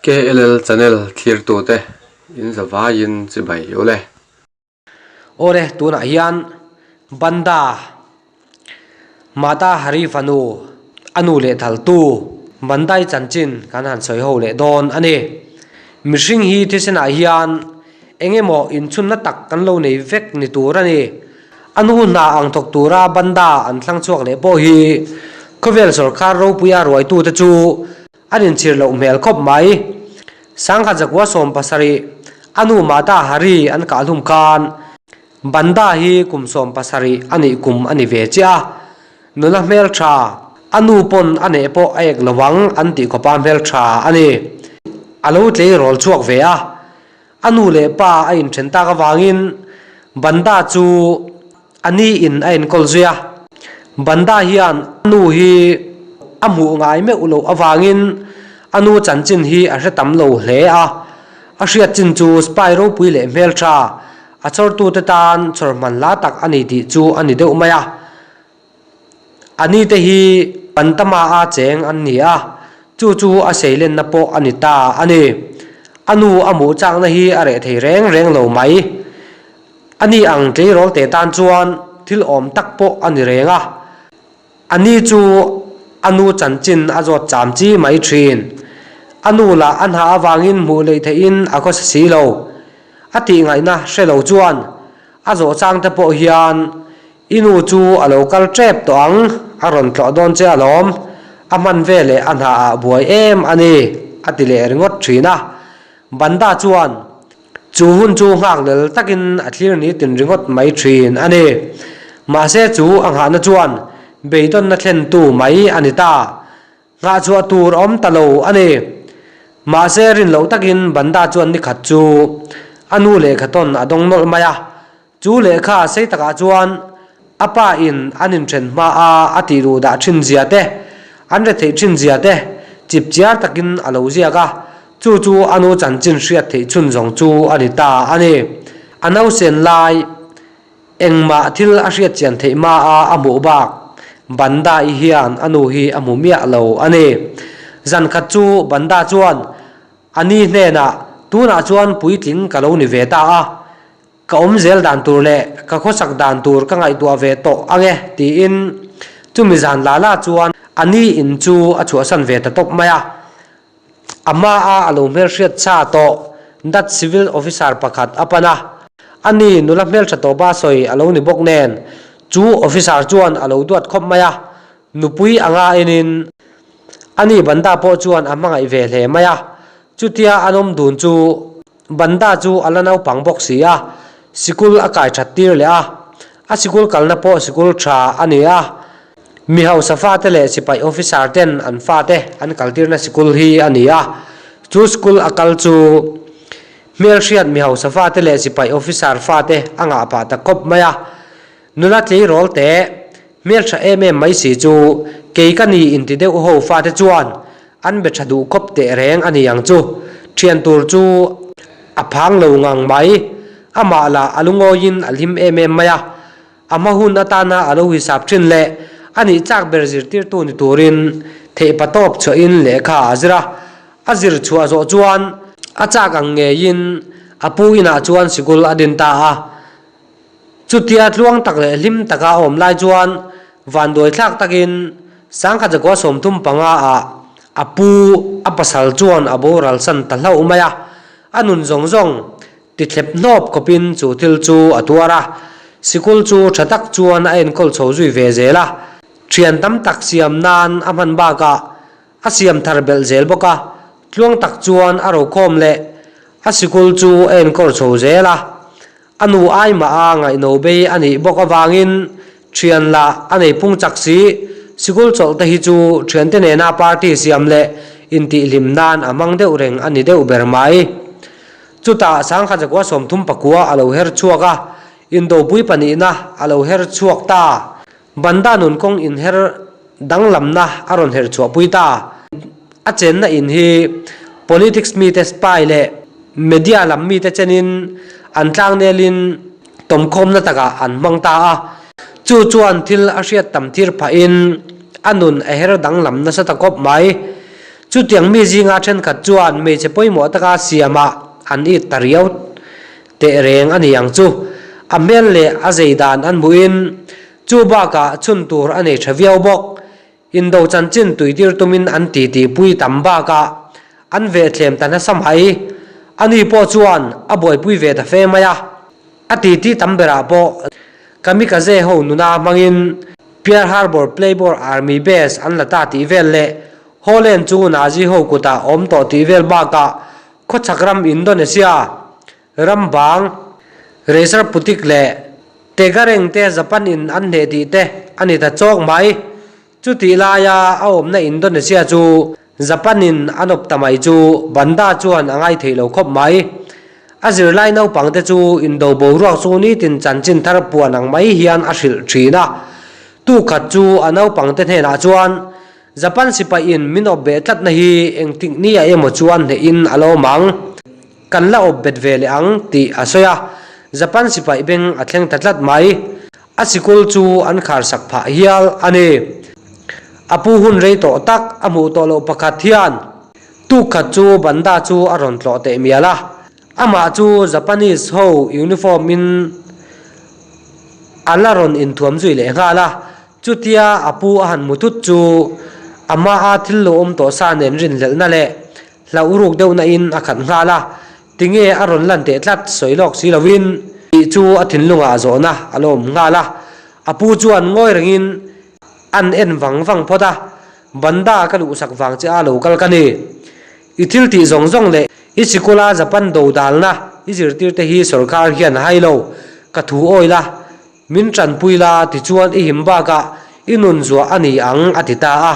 KLL channel thlirtute in zavaiin chibai ule. Awle tunah hian Banda Mata Hari fanu a nu leh thaltu Bandai chanchin kan han sawi ho leh dawn a ni. Mihring hi thisenah hian eng emaw inchhunna tak kan lo nei vek ni tur a ni. A nu hna ang thawk tura Banda an thlang chhuak leh pawh hi khawvel sawrkar ropuia ruaitute chu An inchhir loh hmel khawp mai. Sangha Zakua 70, a nu Mata Hari an kah hlum khan Banda hi kum 70 a nih kum a ni ve chiah a. Nula hmeltha, a nu pawn a neh pawh a ek lo ang an tih khawpa hmeltha a ni. A lo tleirawl chhuak ve a. A nu leh pa a inthen tak avangin Banda chu a ni in a enkawl zui a. Banda hian a nu hi a hmuh ngai meuh loh avangin a nu chanchin hi a hre tam lo hle a. A hriat chin chu spy ropui leh hmeltha a chhawrtute tan chhawr hman hla tak a ni tih chu a ni deuh mai a. A ni te hi Pantama a cheng an ni a, chu chu a seilenna pawh a ni ta a ni. A nu a hmuh chakna hi a reh thei reng reng lo mai. A ni ang tleirawl te tan chuan thil awm tak pawh a ni reng a. A ni chu a nu chanchin a zawt cham chi mai thin. A nu lah a hna avangin hmuh leh theihin a khawsa si lo. A tihngaihna hre lo chuan a zawh chang te pawh hian I nu chu a lo kal tep tawh ang, a rawn tlawh dawn che alawm, a hman veleh a hna ah buai em a ni, a ti leh ringawt thin a. Banda chuan chu hun chu nghak lel takin a thlir ni tin ringawt mai thin a ni. Mahse chu a nghahna chuan beidawnna thlentu mai a ni ta. Nghah chhuah tur a awm ta lo a ni. Mahse rin loh takin Banda chuan nikhat chu a nu lehkha tawn a dawng nawlh mai a. Chu lehkha sei takah chuan a pa in an inthen hma a a tih duh dah thin zia te, an retheih thin zia te chip chiar takin a lo ziak a, chu chu a nu chanchin hriat theih chhun zawng chu a ni ta a ni. A nausen lai engmah thil a hriat chian theih hma a a hmuh bak Banda i hian a nu hi a hmu miah lo a ni. Zan khat chu Banda chuan a ni hnenah tunah chuan puitling ka lo ni ve ta a, Ka awm zel dan tur leh ka khawsak dan tur ka ngaihtuah ve tawh ang e tiin chumi zan la la chuan a ni in chu a chhuahsan ve ta tawp mai a. A hmaa a lo hmelhriat cha tawh Dutch civil officer pakhat a pan a, a ni nula hmeltha tawpa sawi a lo ni bawk nen chu officer chuan a lo duat khawp mai a, nupui anga enin a ni Banda pawh chuan a hmangaih ve hle mai a, chutia an awm dun chu Banda chu a la naupang bawk si a, sikul a kai that tir leh a, a sikul kalna pawh sikul tha a ni a, mi hausa fate leh sipai officer ten an fate an kaltirna sikul hi a ni a, chu sikul a kal chu hmelhriat mi hausa fate leh sipai officer fate a ngah pah ta khawp mai a, nula tleirawl te hmeltha em em mai si chu kei ka ni inti deuh ho fate chuan An be tha duh khawp teh reng a ni ang chu. Thian tur chu a phang lo ngang mai. Amah lah a lungawiin a hlim em em mai a. A hma hun atana a lo hisap thin leh a nih chak ber zirtirtu ni turin theihpa tawp chhuahin lehkha a zir a. A zir chhuah zawh chuan a chak ang ngeiin a pu inah chuan sikul a din ta a. Chutia tluang tak leh hlim taka a awm lai chuan vanduai thlak takin Sangkhat Zakua 35 ah a pu a pasal chuan a boral san ta hlauh mai a, a nun zawng zawng ti thlep hnawp khawpin chu thil chu a tuar a, sikul chu tha tak chuan a enkawl chho zui ve zel a, thian tam tak siam nan a hman bakah a siam thar belh zel bawk a, tluang tak chuan a rokhawm leh a sikul chu a enkawl chho zel a. A nu ai mah a ngaihno bei a nih bawk avangin thian lah a nei phung chak si. Sikul chawlh te hi chu thiante nena party siam leh intihhlim nan a hmang deuh reng a ni deuh ber mai. Chutah Sangkhat Zakua 39 a lo her chhuak a, Indopui pahnihna a lo her chhuak ta. Banda nun kawng inher danglamna a rawn her chhuahpui ta. A chenna in hi politics mite spy leh media lam mite chenin an tlangnelin tawmkhawmna takah an hmang ta a. Chu chuan thil a hriat tam tir phahin a nun a her danglam nasa ta khawp mai. Chutiang mi zinga thenkhat chuan hmeichhe pawimawh taka siamah an it ta riau teh reng a ni ang chu. A hmel leh a zei dan an hmuhin chu bakah chhun tur a nei tha viau bawk. Indo chanchin tuitir tumin an titi pui tam bakah an vehthlem ta nasa mai. Ani pawh chuan a buaipui ve ta fe mai a. A titi tam berah pawh Kamikaze ho nuna hmangin Pearl Harbor Playboy Army Base an la ta tih vel leh Holland chu Nazi ho kutah awm tawh tih vel bakah khawchhak ram Indonesia ram bang Racer Putik leh Tegareng te Japan in an hneh tih te a ni ta chawk mai. Chutih laia a awmna Indonesia chu Japan in an awp ta mai chu Banda chuan a ngaithei lo khawp mai. A zirlai naupang te chu indo boruak chu nitin chanchin thar puan ang mai hian a hrilh thin a. Tukhat chu a naupang te hnenah chuan Japan sipai in min awp beh tlatna hi engtik ni ah emaw chuan hneh in a lo awm ang. Kan la awp bet ve leh ang tih a sawi a. Japan sipai beng a thleng ta tlat mai. A sikul chu an khar sak phah hial a ni. A pu hun rei tawh tak a hmuh tawh loh pakhat hian tukkhat chu Banda chu a rawn tlawh teh mial a. Amah chu Japanese ho uniform in a la rawn inthuam zui leh nghal a. Chutia a pu a han hmu thut chu amaha thil lo awm tawh sa nen rinhlelhna leh hlauh ruk deuhna in a khat nghal a. Tinge a rawn lan teh tlat sawi lawk si loin tih chu a thinlungah zawhna a lo awm nghal a. A pu chuan ngawi rengin an en vang vang phawt a, Banda ka luhsak vang che a lo kal ka ni. I thil tih zawng zawng leh i sikula Japan do dalna i zirtirte hi sawrkar hian a hai lo, ka thu awi la, Min tanpui la tichuan i him bakah i nun zuah a ni ang a ti ta a.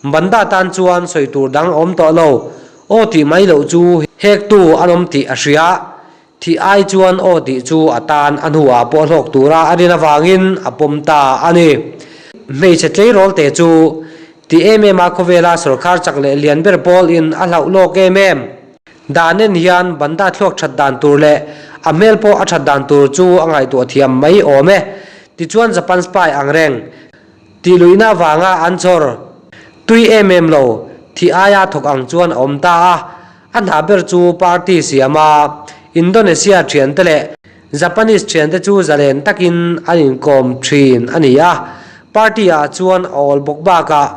Banda tan chuan sawi tur dang a awm tawh lo. Aw tih mai loh chu hektu an awm tih a hria. Thih ai chuan aw tih chu a tan a hnuah pawh hlawk tura a rin avangin a pawm ta a ni. Hmeichhe tleirawl te chu ti em em a khawvela sawrkhar chak leh lian ber pawl in a hlauh lawk em em. Dan en hian Banda thluak that dan tur leh a hmel pawh a that dan tur chu a ngaihtuah thiam mai awm e. Tichuan Japan spy ang reng tih luihna avanga an chhawr tui em em lo thih aia thawk ang chuan a awm ta a. A hna ber chu party siama Indonesia thiante leh Japanese thiante chu zalen takin an inkawm thin a ni a. Party ah chuan a awl bawk bakah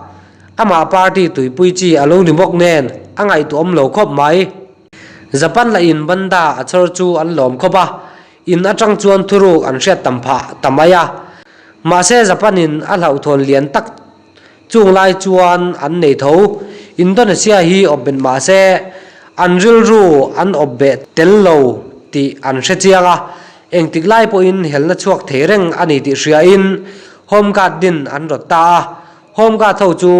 Amah party tuipui chi a lo ni bawk nen a ngaihtuahawm lo khawp mai. Japan lah in Banda a chhawr chu an lawm khawp a, in atang chuan thuruk an hriat tam phah ta mai a. Mahse Japan in a hlauhthawn lian tak chung lai chuan an nei tho. Indonesia hi awp bet mahse an rilru an awp beh tel lo tih an hre chiang a, engtik lai pawhin helna chhuak thei reng a ni tih hriain Home Guard din an rawt ta a. Home Guard ho chu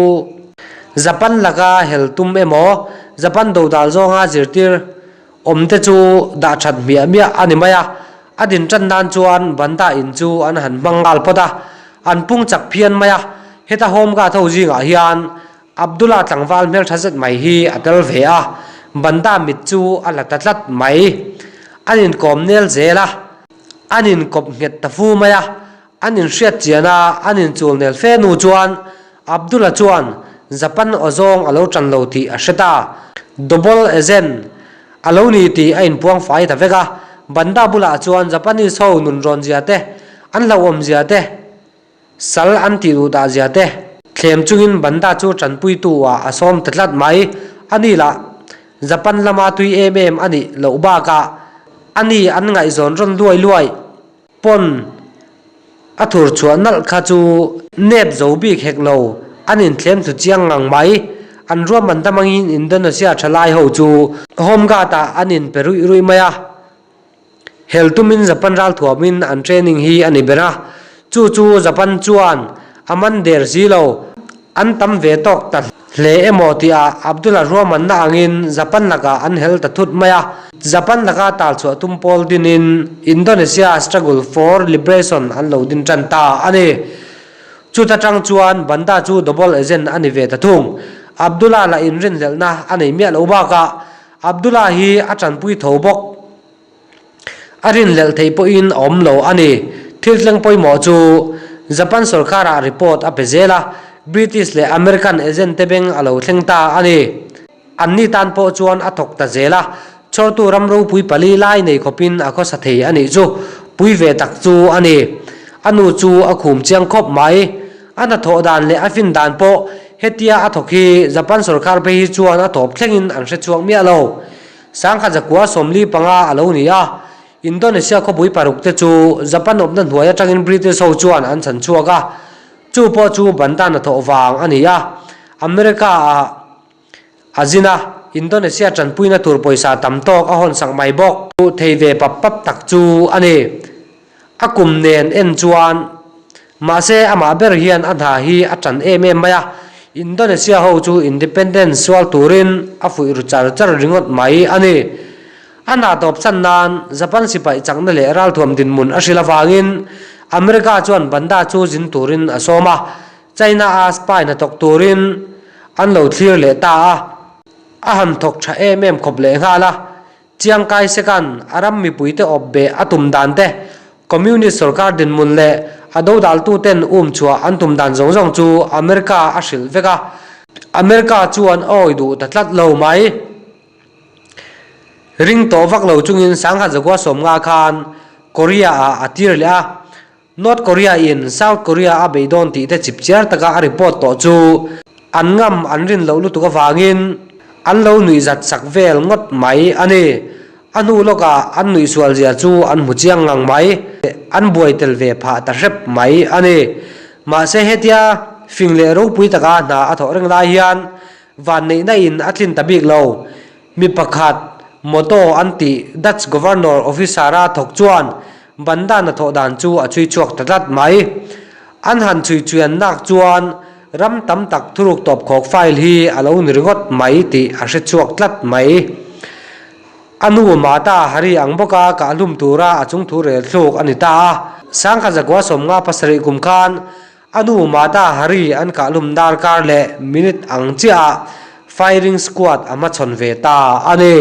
Japan laka hel tum emaw, Japan dodal zawnga zirtir awm te chu dah that hmiah hmiah a ni mai a. A din tan nan chuan Banda in chu an han hmang nghal phawt a, an pung chak phian mai a. Heta Home Guard ho zingah hian Abdullah tlangval hmeltha zet mai hi a tel ve a, Banda mit chu a la ta tlat mai. An inkawm nel zel a, an inkawp nghet ta fu mai a. An inhriat chian a, an inchul nel fe nu chuan Abdullah chuan Japan aw zawng a lo tan lo tih a hre ta. Double agent a lo ni tih a inpuang fai ta vek a. Banda bulah chuan Japanese ho nunrawn zia te, an hlauhawm zia te, sal an tih duh dah zia te thlem chungin Banda chu tanpuitu ah a sawm ta tlat mai. A ni lah Japan lama tui em em a nih loh bakah a ni an ngaihzawn rawn luai luai. Pawn a thur chhuah nalh kha chu nep zo bik hek lo, an inthlem thlu chiang ngang mai. An ruahman dam angin Indonesia thalai ho chu Home Guard ah an inpe ruih ruih mai a. Hel tumin Japan ralthuamin an training hi a ni ber a, chu chu Japan chuan a man der si lo. An tam ve tawk ta hle emaw tihah Abdullah ruahmanna angin Japan lakah an hel ta thut mai a. Japan laka talchhuah tum pawl dinin Indonesia Struggle for Liberation an lo din tan ta a ni. Chuta tang chuan Banda chu double agent a ni ve ta thung. Abdullah lah inrinhlelhna a nei miah lo bakah Abdullah hi a tanpui tho bawk. A rinhlelh theih pawhin a awm lo a ni. Thil tleng pawimawh chu Japan sorkarah report a pe zel a, British leh American agent te beng a lo thleng ta a ni. Anni tan pawh chuan a thawk ta zel a, chhawrtu ram ropui pali lai nei khawpin a khawsa thei a nih chu pui ve tak chu a ni. A nu chu a khum chiang khawp mai. A hnathawh dan leh a fin dan pawh hetia a thawk hi Japan sorkar phei hi chuan a tawp thlengin an hre chhuak miah lo. Sangkhat zakua 45 a lo ni a, Indonesia khawpui paruk te chu Japan awmna hnuai atangin British ho chuan an chhan chhuak a, chu pawh chu Bandan a thawh vang a ni a, America ah a zin a, Indonesia tanpuina tur pawisa tam tawk a hawn sak mai bawk. Thei ve pap pap tak chu a ni. A kum nen en chuan mahse amah ber hian a hna hi a tan em em mai a, Indonesia ho chu independence sual turin a fuih ru char char ringawt mai a ni. A hna tawp chhan nan Japan sipai chakna leh ralthuam dinhmun a hrilh avangin America chuan Banda chu zin turin a sawm a, China-a spy hnathawk turin an lo thlir leh ta a, a han thawk tha em em khawp leh nghal a. Chiang Kai Shek-a'n a ram mipuite awp beh a tum dan te, Communist sorkar dinhmun leh a dodaltuten um chhuah an tum dan zawng zawng chu America a hrilh vek a, America chuan a awi duh ta tlat lo mai. Ring tawh vak lo chungin Sangha Zagua 50 khan Korea-ah a tir leh a, North Korea in South Korea a bei dawn tih te chip chiar taka a report tawh chu an ngam an rin loh lutuk avangin an lo nuih zat sak vel ngawt mai a ni. A hnu lawkah an nuih sual zia chu an hmu chiang ngang mai, an buai tel ve phah ta hrep mai a ni. Mahse hetia fing leh ropui taka hna a thawh reng lai hian vanneihna in a tlin ta bik lo. Mi pakhat, Moto an tih Dutch Governor Officer-a thawk chuan Bandana thawh dan chu a chhui chhuak ta tlat mai. An han chhui chuan nak chuan ram tam tak thuruk tawp khawk file hi a lo ni ringawt mai tih a hre chhuak tlat mai. A nu Mata Hari ang bawka kahhlum tura a chungthu rel thluk a ni ta a. Sangkhat zakua 57 kum khan A nu Mata Hari an kahlum darkar leh minute ang chiahah firing squad a hmachhawn ve ta a ni.